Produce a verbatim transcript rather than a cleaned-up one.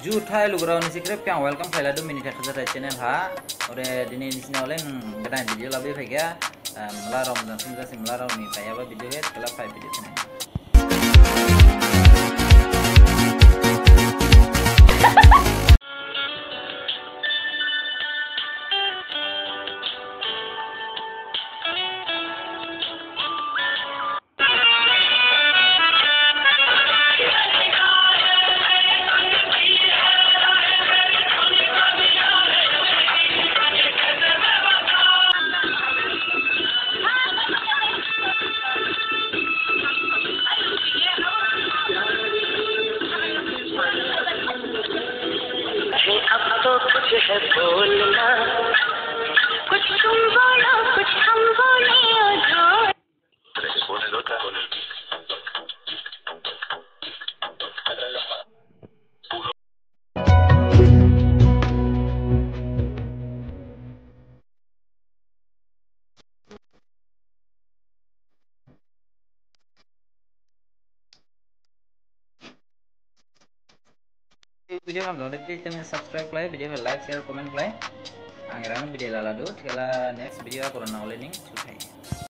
Juthai lugurao, nisi khrip khe ang welcome khlailadu Minithai Khasathai channel ha. Ode dini nisi ne olei gdain video labu phaikha. Mla rao jang sing jasi mla rao ni phaiyaba video khe thikhala phai video khe nai. अब तो कुछ है बोलना, कुछ तुम बोलो, कुछ हम बोले, ओ जो Video hamjaode, please channel subscribe khlai, video khe like, share, comment khlai. Ang erang video laladu, thikhala next video ha khoro nang olei ning juthai.